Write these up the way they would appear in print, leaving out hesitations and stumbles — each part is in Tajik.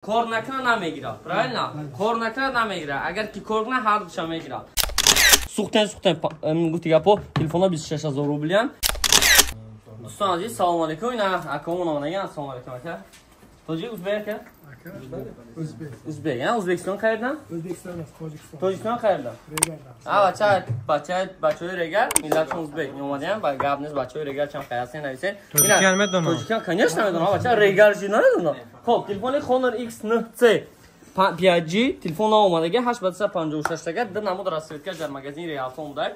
Кор накунад, намегирад, правильно? Кор накунад, намегирад. Агар ки кор кунад, ҳар душа мегирад. Сухтен, сухтен, гуфти гапо, телефонҳо 26 000 рублиян. Дӯстон азиз, салому алейкум. Ина акамон омадаган. Ассалому алейкум, ака. Тоҷик, узбек, ака? Узбек. Узбек, я Узбекистон qayerdan? O'zbekiston emas, Tojikiston. Tojikiston qayerdan? Regardan. А, бача, бача, бачаҳои Регар, миллатшон узбек. Омадаян, ба гап нест, бачаҳои Регар чам қаясен, нависен. Тоҷикиам медонам. Тоҷикиам, конечно, медонам, бача, Регар чи намедонам. Хоб, телефони Honor X9C 5G, телефон омадаги, 856 тага, ду намуд расцветка дар магазини Реалфон будай.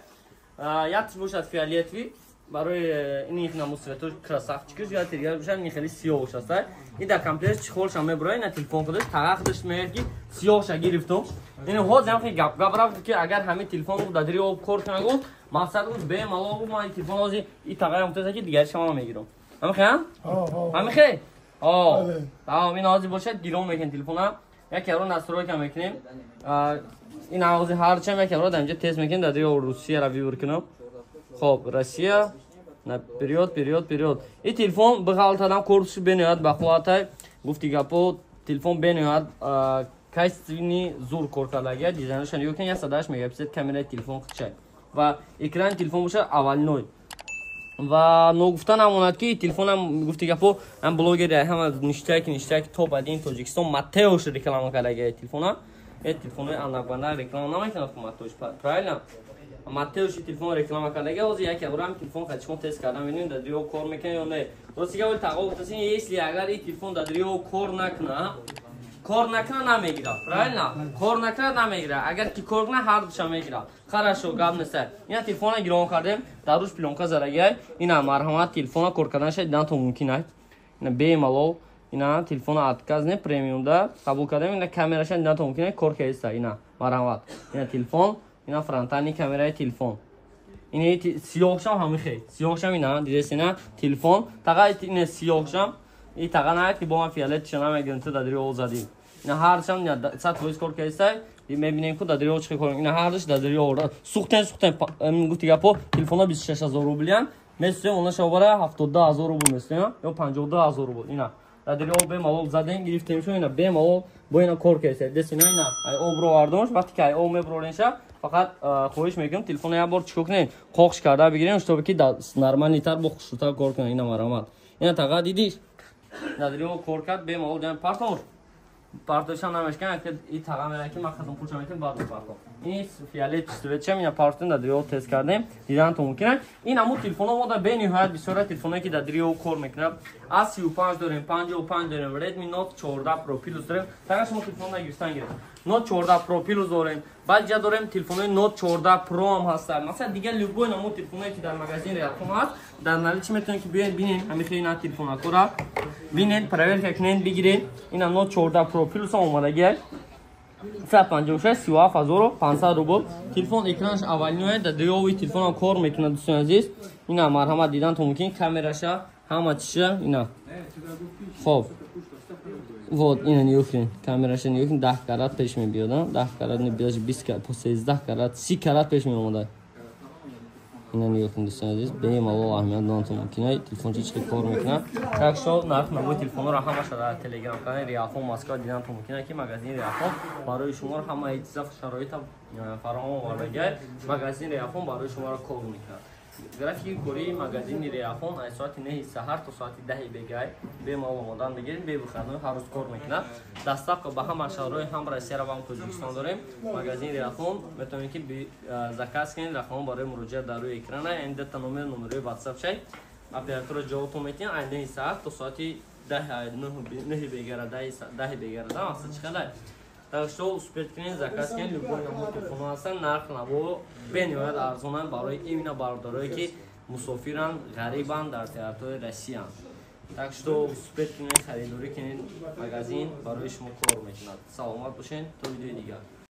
Яктиш бошад фиолетовый, барои ин намуд цветош красавчикаш, я дигар бошад ин хеле сиёҳш аст. Ин дар комплект чехолша мебурад, ина телефон худаш, таға худаш меяд, ки сиёҳша гирифтум. Ин ҳозир ҳам хеле гап гап рафт, ки агар ҳамин телефон дар дири об кор кунад, гуфт, мақсад гуфт, бемалол гуфт, ман телефон ҳозир и тағаям гуфтаса, ки дигарша ман мегирам. Ҳамихе? Ҳамихе? Тамом, ин ҳозир бошад, гирон мекунем телефона. Як яро настройка мекунем. Ин ҳозир ҳарчам як яро дар инҷа тест мекунем, дар дири Русияро выбор кунам. Хоб, Россия, наперёд, вперёд, вперёд. И телефон биғалтадам, корпуси бениҳоят бақувватай. Гуфти гапо, телефон бениҳоят качественный, зур кор кардагия. Дизайнашон нигоҳ кунед, 108 мегапиксел камераи телефон худшай. Ва экрани телефон бошад овальный. Ва ногуфта намонад, ки телефонам, гуфти гапо, ҳам блогери ҳама ништаки ништаки топ один Тоҷикистон Матеош реклама кардагия телефона. Э телефонои андакбанда реклама намекунад, Матеош, правильно? Матеоши телефон реклама кардаги. Ҳозир як ябрам телефон хати тест кардан, мебинем, дар дрио кор мекунад ё не. Рости гап, тағо гуфтасин, если агар ин телефон дар дрио кор накунад, кор накунад, намегирад, правильно? Кор накунад, намегирад. Агар ки кор кунад, ҳар душа мегирад. Хорошо, гап нест. Ина телефона гирон кардем, дар рӯш плёнка задагиай. Ина, марҳамат, телефона кор карданаша дидан то мумкин аст. Ина бемалол, ина телефона отказ не, премиумда қабул кардем. Ина камераша дидан то мумкин аст, кор кардиста. Ина, марҳамат, ина телефон, ина фронтальный камераи телефон. Ина сиёҳшам ҳамихе, сиёҳшам, ина дидест, ина телефон таға, ина сиёҳшам. И таға наяд, ки бо ман фиолетиша намегирам, ту дар дрио задӣ. Ина ҳаршам 100% кор кардистай. Мебинем, ку дар дрио чӣ кор. Ина ҳардаш дар дрио сухтен, сухтен. Гуфти гапо, телефонҳо 26 000 рублиян, месӯем, она шавбара 72 000 рубл месӯем ё 52 000 рубл. Ина дар дрио бемалол задем, гирифтем шо. Ина бемалол бо ина кор кардистай, дес. Ина, ина ай об ровардумш. Вақте ки ай об мебуроренша, фақат хоҳиш мекунам, телефонро як бор чикор кунед, қоқш карда бигирем, чтобы ки нормальныйтар, бо хушрӯтар кор кунед. Ина, марҳамат, ина таға дидиш, дар дрио кор кард бемалол. Партор партошам намешкан, и таға мера, ки ман хатм пулша метем, баъд парто. Ин фиолет цветшам, ина партон, дар дрио тест кардем, дидан то мумкин аст. Ин аму телефонҳо мо дар бениҳоят бисёра телефонҳое, ки дар дрио кор мекунад. А 35 дорем, 55 дорем, Redmi Note 14 Pro Plus дорем. Таға шумо телефон нагирифтан гиред. Note 14 Pro Plus дорем, баъд ҷа дорем телефонҳои Note 14 Pro ҳам ҳастанд. Масалан, дигар любой намуд телефонҳое, ки дар магазини Реалфон ҳаст, дар наличии, метавонед, ки биёед, бинед, ҳамин хеле на телефонакора бинед, проверка кунед, бигиред. Ина Note 14 Pro Plus ҳам омадагиай, 156, 37 500 рубл. Телефон экранаш овальный, дар дриови телефонам кор мекунад. Дӯстони азиз, ина, марҳамат, дидан то мумкин камераша, ҳама чиша. Ина, хоб, вот ина нигоҳ кунед, камераша нигоҳ кунед, 10 карат пеш мебиёд, 10 карат, даже 20, 13 карат, 30 карат пеш меомада. Ина нигоҳ кунед, дӯстони азиз, бемалол аҳамият додантон мумкин, телефон чи чӣ кор мекунад. Так шо нарх навои телефонҳоро ҳамаша дар телеграм канали Реалфон Москва дидантон мумкин, ки магазини Реалфон барои шуморо ҳамаи чиза, шароита фароҳам овардагиай. Магазини Реалфон барои шуморо кор мекунад. Графики кории магазини Реафон аз соати 9 саҳар то соати 10 бегай. Бемалол омодан бигиред, бе выходной, ҳар рӯз кор мекунад. Доставка ба ҳама шаҳрҳои ҳам Россияро ва ҳам Тоҷикистон дорем. Магазини Реафон метавонед, ки заказ кунед. Рақамҳо барои муроҷиат дар рӯи экрана, яъне дата номер, номерҳои ватсап шай, оператора ҷавобтон метиҳанд. Аз 9 саҳар то соати 9 бегара, 10 бегара да. Мақсад чӣ қадар? Так что успеть кунед, заказ кунед. Любой намуд телефонҳо ҳастанд, нарх наво бениҳоят арзонанд барои именно бародарое, ки мусофиранд, ғарибанд, дар территорияи Россиянд. Так что успеть кунед, харидорӣ кунед, магазин барои шумо кор мекунад. Саломат бошед, то видеои дигар.